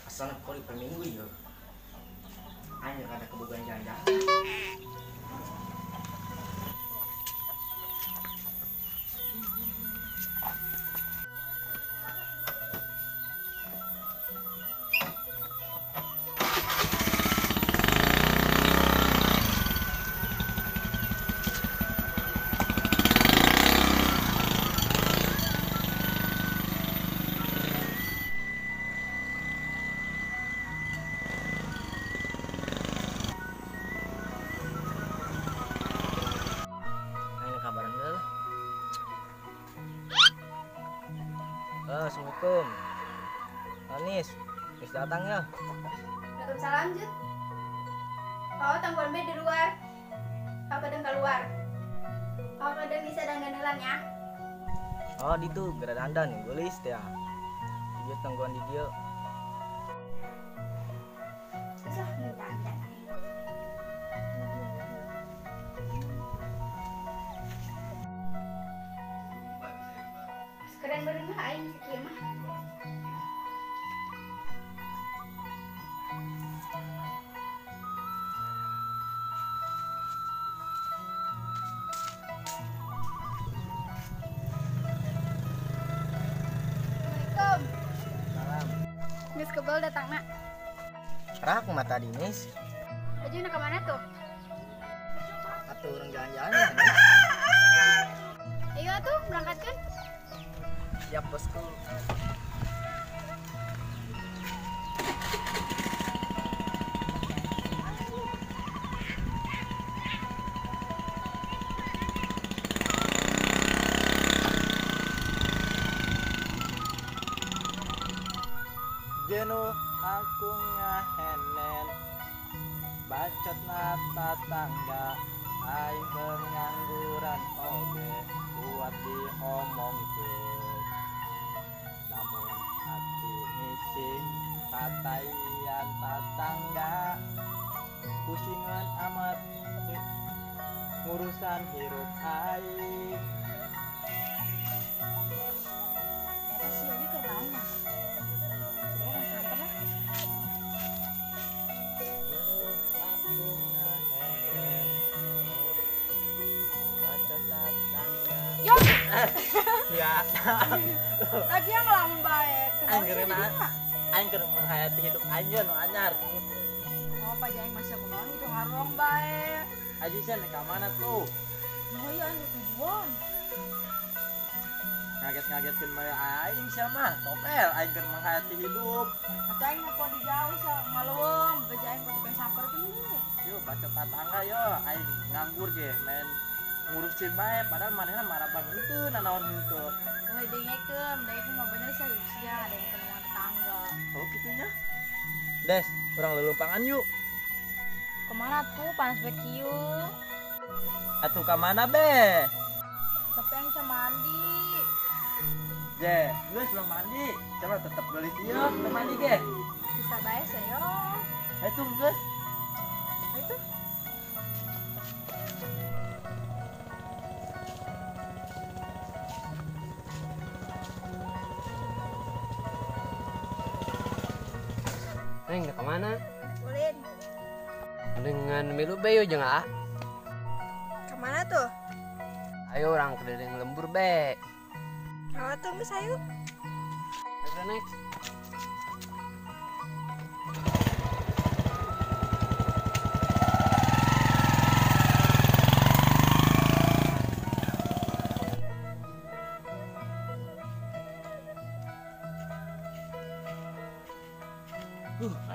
Asal kori per minggu ya. Ayo ada kebogaan jalan-jalan. Assalamualaikum. Anis, wis datang ya. Waalaikumsalam, Jut. Kau tangguan be di luar. Kau kadang keluar. Kau kadang bisa dandan ya. Oh, ditu geura dandan geulis teh. Dia tangguan di dieu. Susah dandan. Keren berenang aing sakieu mah. Assalamualaikum. Salam. Geus kebel datangna. Rak mah tadi nis. Baju nak ka mana tuh? Atuh urang jalan-jalan ya. Ayo atuh berangkatkan. Siap bosku. Jenuh aku ngahenen, bacot nata tangga, aing pengangguran oge kuat diomongkeun. Namun hati ngising tataian tatangga, pusingan amat ngurusan hirup aing. Eta si Yogi keur naon nya? Coba urang samper lah. Jenuh aku ngahenen, bacot tatangga. Yo. Ya. Lagi yang ngelamun bae. Aing keur menghayati hidup anjeun nu anyar. Oh, pa aing masih kumaha itu ngarong bae. Aji sia ka mana tuh? Oh iya aing tujuan. Ngaget-ngagetkeun bae aing sia mah. Topel aing keur menghayati hidup. Atuh aing mah di jauh sia ngaleuweung, beja aing kudu pengen samperkeun ge. Yo bacot tatangga yo aing nganggur ge main ngurusin bae padahal manehna maraban henteu nanaon henteu. Euy dengekeun, da ieu mah bener sia hidup sia dengekeun omongan tetangga. Oh kitunya. Des, urang lelumpangan yuk. Kemana tuh panas bae kieu? Atuh ka mana be? Tapi aing can mandi. Je, geus urang mandi. Coba tetep geulis ieu, teu mandi ge. Bisa bae sayo. Hayu geus. Hayu tuh. Neng, ke mana? Ulin. Dengan milu be yo jeung ah. Kemana tuh? Ayo orang keliling lembur be. Kalau tuh geus ayo. Ayo next.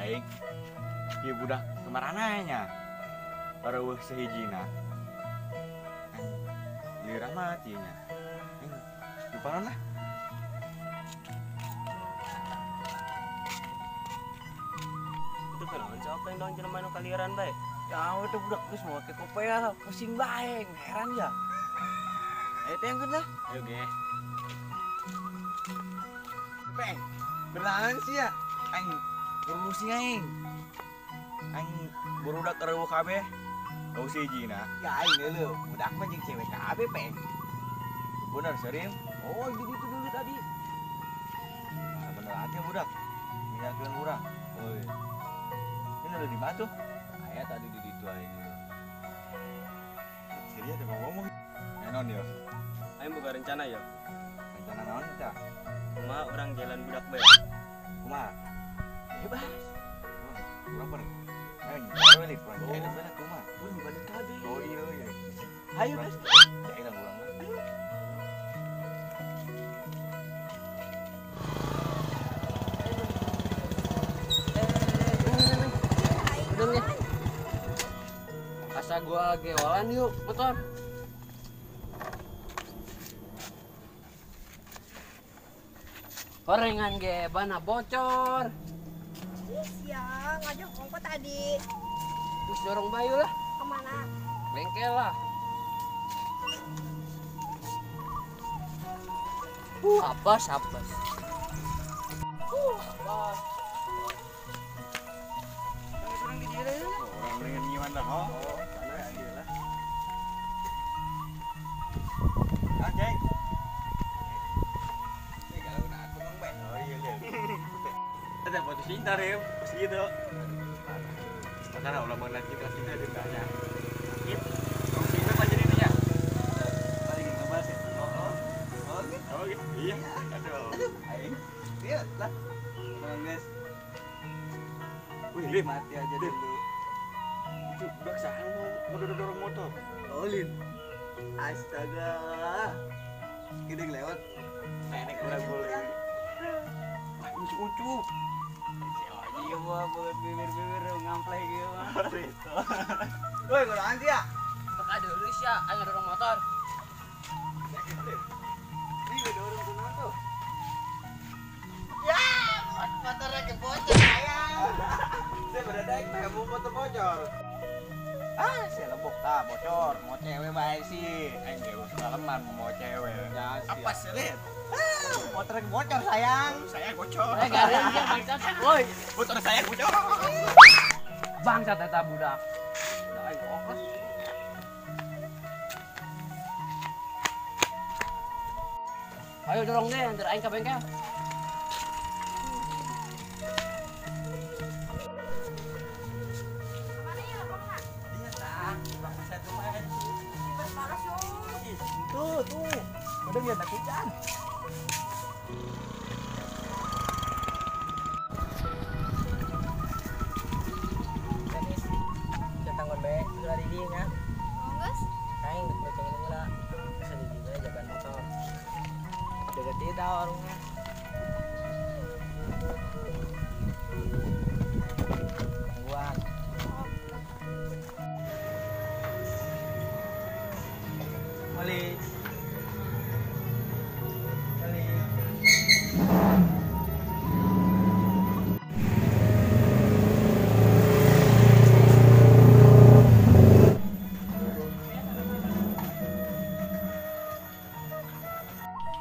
Aing ieu budak kemarananya nya pareuweuh sehijina. Lieur amat ieu nya. Aing lupanan lah. Itu kunaon si Openg dong jelema nu kaliaran bae. Tahu itu budak geus mau ke kopea pusing bae, heran ya. Ayo tengkeun lah. Ayo ge. Peng. Beneran sih ya. Aing pusing aing. Aing burudak eueuh kabeh. Gak usah hijina. Ya aing leuh, budak mah jeung cewek kabeh, Peng. Bener Serim. Oh, jadi itu dulu tadi. Nah, bener aja budak. Minyakeun urang. Oi. Ini udah di mana tuh? Aya tadi di ditu aing dulu. Siri ada ngomong. Enon yo. Aing boga rencana yo. Rencana naon kita? Kumaha urang jalan budak bae. Kumaha? Bebas. Urang pernah. Ayo cewek lih, kurang cewek lah kumaha. Urang balik kabeh. Oh iya iya. Ayo guys. Cewek lah urang mah. Ayo. Udah nih. Asa gua geolan yuk motor. Gorengan ge bana bocor. Ih, ya, ngajak ongko tadi. Terus dorong bayu lah. Kemana? Bengkel lah. Apes, apes. Apes. Orang di dia orang dengan nyiwan lah, oh. Sana lah. Oke. Ini kalau nak aku ngomong baik. Oh iya iya. Ada foto cinta rem, pas gitu. Karena ulah mengenal cinta cinta di belakang. Sakit. Cinta apa jadi ininya? Paling ngebahas ya. Oh oh. Oh gitu. Oh gitu. Iya. Aduh. Aduh. Aing. Iya lah. Bang guys. Wih, Lim. Mati aja dulu. Itu budak saha mau dorong motor. Oh, Lin. Astaga. Gede lewat. Nenek kurang boleh. Wah, ini si Ucup. Si Oji mah buat bibir-bibir ngampleh gitu mah. Woi, kurang sih ya? Teka dulu sih ya, ayo dorong motor. Ini dorong kunaon tuh? Ya, motornya kebocor sayang. Saya berada di motor bocor. Ah, saya lebok tah bocor, mau cewek bae sih. Aing ge pengalaman mau cewek. Ya, apa sih, Lin? Ah, motor bocor sayang. Saya bocor. Eh, garing dia bangsat. Woi, motor saya bocor. Bangsat eta budak. Udah aing ongkos. Ayo dorong deh, antar aing ke bengkel. Tuh, tuh. Udah biar tak hujan. Denis, datang bae segera di dieu nya. Monggo. Aing geus bocengin heula. Geus di dieu jagaan motor. Jaga dieu tah warungnya. Gangguan. Balik. Balik.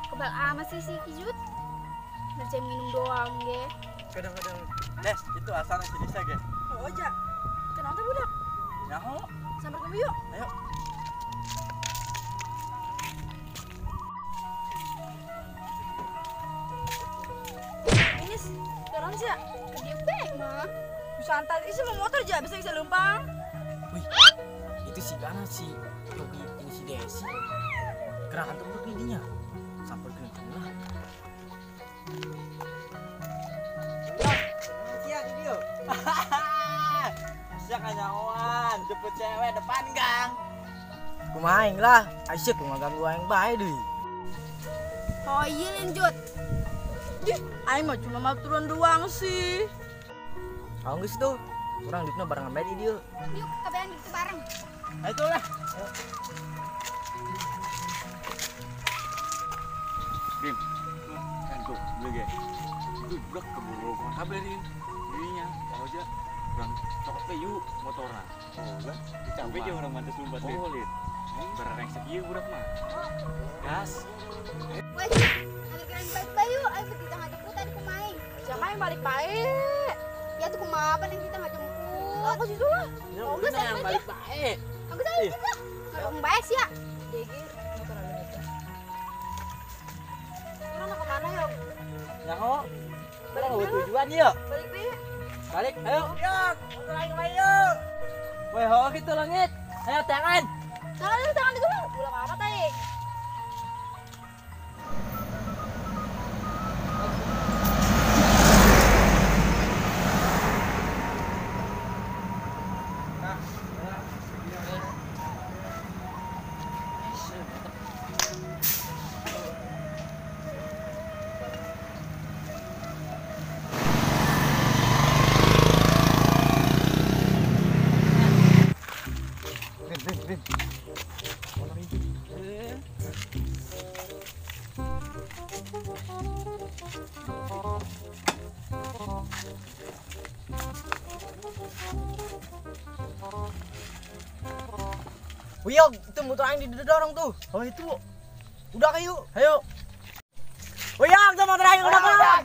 Kebal amat sih si Kijut. Berjam minum doang ge. Kadang-kadang. Des, itu asalnya si Nisa ge. Oh aja. Kenapa budak? Nyaho. Sambar kamu yuk. Ayo. Jalan sih ya? Gede baik mah. Bisa antar isi mau motor aja bisa bisa lumpang. Wih, itu si Gana si Yogi ini si Desi. Gerakan tuh udah ininya. Sampai ke lah. Sia di dia. Sia kanyaoan, jemput cewek depan gang. Kumaha aing lah, asyik ku ngaganggu aing bae deui. Oh iya lanjut. Dih, aing mah cuma mau turun doang sih. Oh geus tuh. Urang dipna barengan bae di dieu. Yuk, kabehan gitu bareng. Ayo lah. Dim. Kan tuh, beli ge. Itu budak keburu kabeh Dim. Dirinya, oh aja. Urang cokot we yuk motorna. Oh, lah. Capek jeung urang mantes lumpat teh. Oh, lin. Berengsek ieu budak mah. Gas. Wah, agar balik bayu, ayo kita ngajemput tadi kumain. Siapa yang balik bae? Ya tuh kumaha apa yang kita ngajemput? Aku situ lah. Oh, yang balik bae. Aku saya juga. Ngomong bae sih ya. Degi motor ada itu. Urang mau kemana ya? Nyaho. Urang mau tujuan yuk. Balik bae. Balik, ayo. Yuk, motor aing bae yuk. Weh, ho gitu langit. Ayo tangan. Tangan tangan itu lah. Ulah amat aing. Wiyog, itu motor aing didorong tuh. Oh itu. Udah kayu. Ayo. Wiyog, itu motor aing udah.